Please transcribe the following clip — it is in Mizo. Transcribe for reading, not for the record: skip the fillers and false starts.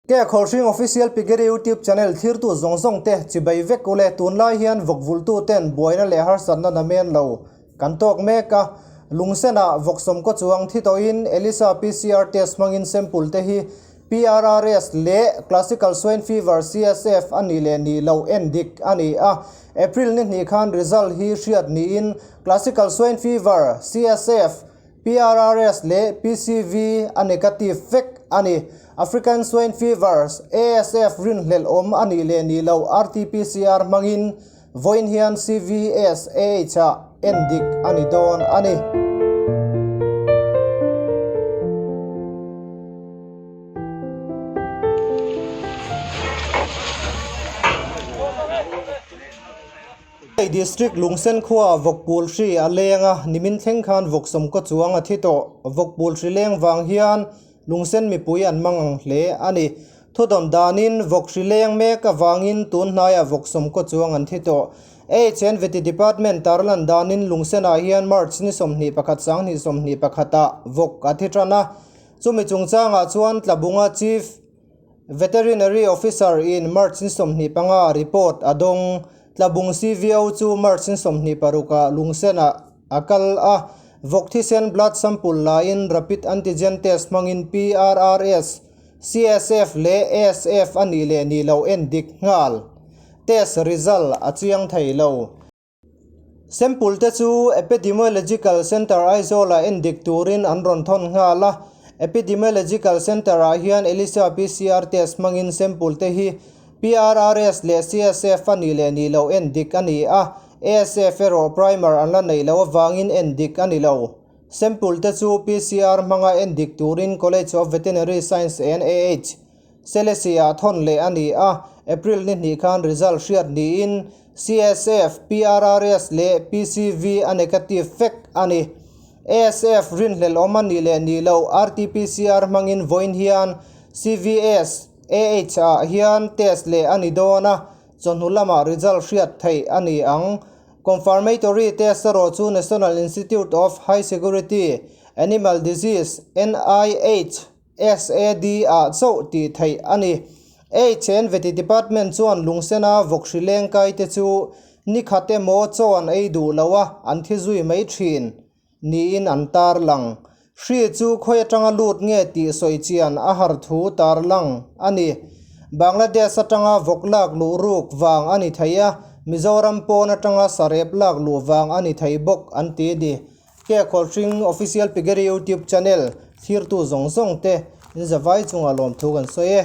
Ke Khawlhring Official Piggery YouTube Channel thlirtu zawng zawng te chibai vek ule tunlai hian vawk vultu ten buaina leh harsatna namen lo kan tawk mek a. Lungsenah vawk sawmkaw chuang thi tawhin Elisa PCR test hmangin sample te hi PRRS leh Classical Swine Fever, CSF, a nih leh nih loh en dik a ni a. April ni hnih khan result hi hriat niin Classical Swine Fever, CSF, PRRS leh PCV a negative vek a ni. African Swine Fever, ASF, rinhlelh awm a nih leh nih loh RT-PCR hmangin Vawiin hian CVSAH-ah en dik a ni dawn a ni. Hei District Lungsen khuaah vawkpul hri a leng a, nimin thleng khan vawksawmkaw chuang a thi tawh. Vawkpul hri leng vang hian Lungsen mipui an mang ang hle a ni. Thudawn danin vawk hri leng mek avangin tun hnaiah vawk sawmkaw chuang an thi tawh. HN Vety Department tarlan danin Lungsenah hian March ni 21 sanghnih 21 ah vawk a thi tan a. Chumi chungchangah chuan Tlabunga Chief Veterinary Officer in March ni 25 report a dawng. Tlabung CVO chu March ni 26 ah Lungsenah a kal a, vawk thisen blood sample laiin rapid antigen test hmangin PRRS, CSF leh ASF a nih leh nih loh en dik nghal. Test result a chiang thei lo. Sample te chu Epidemiological Centre Aizawl-ah en dik turin an rawn thawn nghal a, Epidemiological Centre-ah hian ELISA PCR test hmangin sample te hi PRRS leh CSF a nih leh nih loh en dik a ni a, ASF erawh primer an la neih loh avangin en dik a ni lo. Sample te chu PCR hmanga en dik turin College of Veterinary Science and AH, Selesih-ah thawn leh a ni a, April ni hnih khan result hriat niin CSF, PRRS leh PCV a negative vek a ni. ASF rinhlelh awm a nih leh nih loh RT-PCR hmangin vawiin hian CVS, AH ah hian test leh a ni dawn a, chawhnu lamah result hriat theih a ni ang. Confirmatory test erawh chu National Institute of High Security Animal Disease, NIHSAD, ah chauh tih theih a ni. HN Vety Department chuan lungsena vawk hri leng kai te chu ni khat emaw chaw an ei duh lo a, an thi zui mai thin. Niin an tarlang. Hri chu khawi atanga lut nge tih sawi chian a har thu tarlang a ni. Bangladesh atanga vawk lak luh ruk vang a ni thei a, Mizoram pawn atanga sarep lak luh vang a ni thei bawk an ti a ni. Ke Khawlhring Official Piggery YouTube Channel thlirtu zawng zawng te in zavai chungah lawmthu kan sawi e.